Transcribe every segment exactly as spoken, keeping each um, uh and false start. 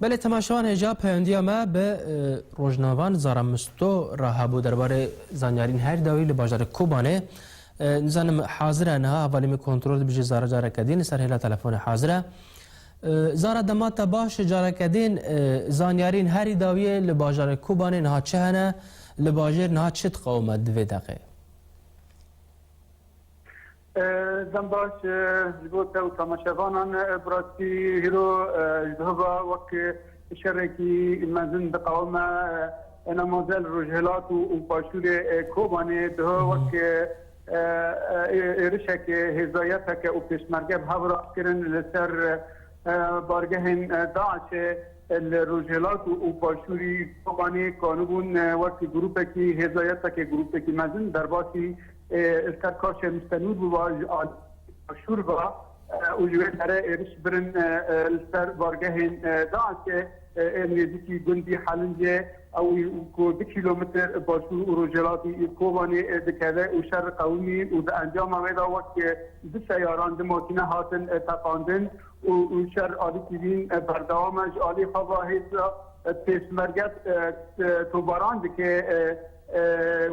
Belê, temaşevan hêja peywendîya me bi, e, rojnavan Zara Misto re hebû derbarê zanyarîn her dawî li bajarê Kobanê. E, nizanim hazir e niha, hevalê min kontrol dibî jî Zara careke din li ser hêla telefonê hazir e. E, Zara, dema te baş, careke din, e, zanyarîn herî dawiyê li bajarê Kobanê niha çi hene? Li bajêr niha çi diqewime di vê deqê? E, dem baş, e, ji bo te û temaşevanan, e, bi rastî hîro, e, ji hova wek, e, şerekî mezin diqewime, e, ena mazel rojhilat û, û başûrê, e, Kobanê diho wek, e, e, e, êrişeke hêzayeteke û pêşmerge bi hev re kirin li ser, e, bargehên, e, DAIŞê, e, li rojhilat û, û başûrî Kobanê kanibûn, e, wek grûpekî hêzayeteke, grûpekî mezin derbasî, e, li ser Kaşê Mistenûr biba, ji alî başûr ve, e, û ji wê derê êriş birin, e, e, li ser bargehên, e, DAIŞê, e, e, nêzîkî gundî Helincê, ew ku du kîlometr başûr û rojhilatî Kobanê, e, dikeve û şer qewimî û di encama wê de wek, e, du seyaran, du makîne hatin, e, teqandin û, û şer alîkî din, e, berdewam e. Ji alî xwe ve hêza, e, pêşmerge, e, e, tobaran dike, e, e,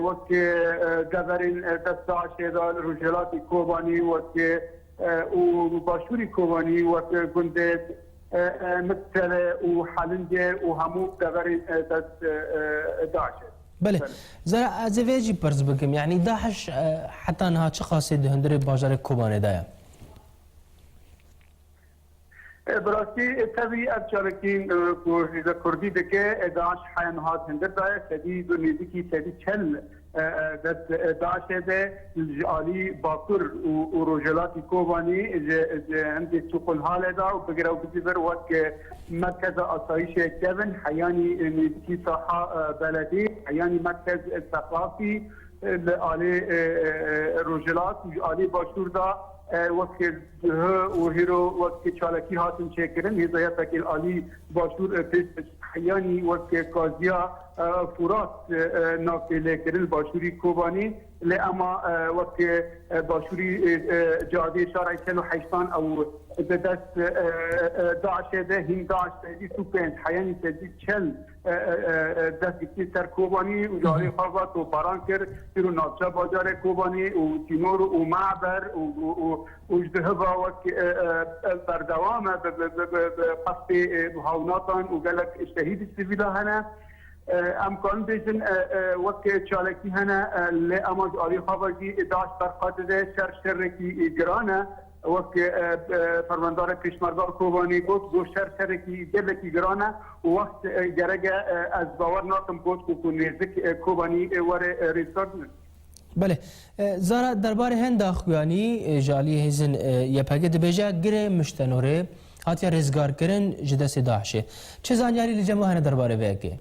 wek, e, deverên, e, dest DAIŞê de li rojhilatî Kobanî, wek, e, û başûrî Kobanî, wek gundê, e, e, Miktele û Helincê û hemû deverên, e, dest, e, e, DAIŞê. Belê. Belê. Zara, ez ê vê jî pirs bikim. Yanî DAIŞ, e, heta niha çi qasê di hundirê bajarê Kobanê de ye? E, bi rastî, e, tevî ev çalakî, e, ku hêza Kurdî dike, e, DAIŞ heya niha di hundir de ye, sedî du nêzîkî sedî çel, e, e, dest, e, DAIŞê de ji alî Bakur û, û Rojhilatî Kobanî ji, ji hindê Sûqulhalê de û bigire û bicivir wek, e, merkeza asayîşê kevin, heyanî, e, nêzîkî saha, e, beledî, heyanî merkez, e, seqafî, e, li alî, e, e, e, Rojhilat û ji alî Başûr de, e, wek duh û hîro wek çalakî hatin çêkirin, hêza YPG'ê li alî Başûr, e, pêş heyanî wek Kaziya, e, Furat, e, e, navê lê kirin, başûrî Kobanî, lê ema, e, wek, e, başûrî, e, e, cadê şara sed û heştan ew di dest, e, e, e, DAIŞê de, hîn DAIŞ sedî û pênc, heyanî sedî çel, e, e, e, e, dest girtî ser Kobanî û ji alî xwe ve topbaran kir, îro navça bajarê Kobanî û Sînor û Maber û, û, û, û ji di hiva wek, e, e, e, berdewam e bi, bi, bi, bi, bi qestê, e, bi hawnatan û gelek şehîd sivîla hene. E, em karin bêjin, e, e, wek çalakî hene, e, lê ema ji alî xwe ve jî DAIŞ berxwe dide, şer şerekî, e, giran e. Wek, e, e, fermandarê Pêşmerga Kobanî got, got şer şerekî gelekî giran e û wext, e, gerek e, e, ez bawer nakim got ku, ku nêzik, e, Kobanî, e, were, e, rêzgirtin. Belê. E, Zara, derbarê henda xuyanî, e, ji alî hêzên, e, YPG dibêje, Girê Miştenorê hatiye rêzgarkirin ji destê DAIŞê. Çi zanyarî li cem we hene derbarê vê yekê?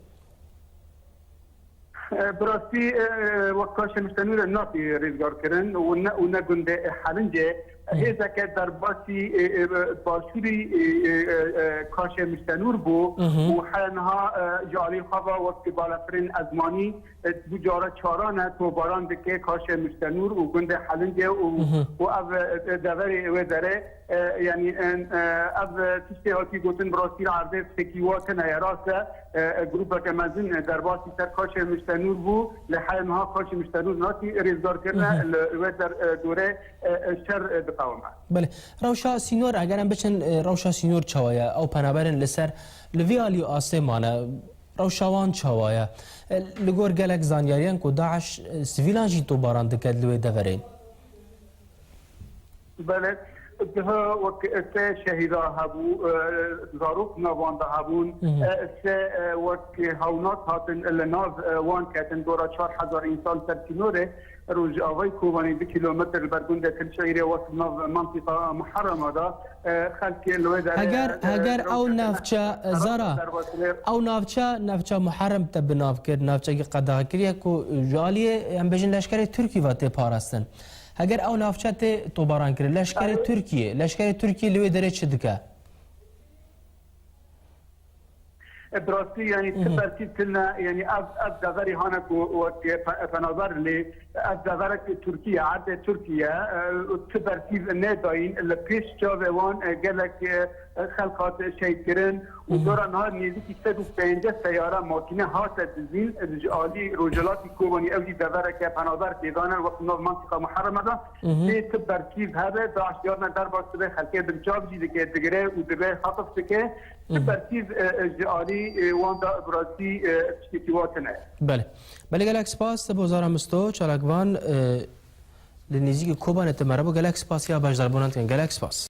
E, bi rastî, e, e, wek Kaşê Miştenûr e, nayê rêzgarkirin û ne, û ne gundê, e, Helincê. Hêzeke derbasî, e, e, başûrî, e, e, e, e, Kaşê Miştenûr bû û her niha, e, ji alî xwe ve wek balafirên ezmanî, e, bu cara çaran e, tobaran dike Kaşê Miştenûr û gundê Helincê û, û ev, e, e, deverê wê derê. E, yanî, e, e, ev, e, tiştê hatî gotin, bi rastî li erdê tiştekî wa tune ye. Rast e, e, e, grûpeke mezin, e, derbasî ser Kaşê Miştenûr bû, lê heya niha Kaşê Miştenûr nayê rêzgarkirin, li wê der, e, dorê, e, e, şer, e, diqewime. Belê. Rewşa sînor, eger em biçin, e, rewşa sînor çawa ye? Ew penaberên li ser, li vî alî astê mane, rewşa wan çawa ye? E, li gor gelek zanyariyan ku DAIŞ, e, sivîlan jî tobaran dike li wê deverê. Belê, diha wek sê şehîda hebû, e, zarok nav wan de hebûn, e, sê, e, wek hewnat hatin li nav, e, wan ketin, dora çar hezar însan ser sînorê Rojavayê Kobanê du kîlometr li ber gundê Til Şehîrê wek nav mentiqa Muharrema de, e, xelkê li wê derê, Heger, e, heger ew navçe, Zara, ew navçe, navça Muharrem te bi nav kir, navçekî qedexekirî ye ku ji aliyê, em bêjin, leşkerê Tirkî ve tê parastin. Heger ew navçe tê tobarankirin, leşkerê Tirkiyê, leşkerê Tirkiyê li wê derê çi dike? E, bi rastî, yanî, ti bersîv tune, yanî, ev, ev deverî hane ku wek pe-, penaber lê, ev deverek Tirkiye, erdê Tirkiye, e, ti bersîv nedayîn, li pêş çavê wan, e, gelek, e, xelk hat şehîdkirin û dora niha nêzîkî sed û pêncî seyara makîne hate dizîn ji alî rojhilatî Kobanî, ew jî devereke penaber têdanin wek nav mantiqa Muharreme de. Lê ti berkîv hebe, DAIŞ yarine derbas dibe, xelkê binçav jî dike, digire û dibe xetf dike. Ti berkîv, e, e, ji alî, e, wan de bi rastî, e, tiştekî wa tune. Belê. Belê, gelek spas, te bo Zara Misto, çalakvan, e, li nêzîkî Kobanê te merebo, gelek spas ya beşdarbûnan dikin. Gelek spas.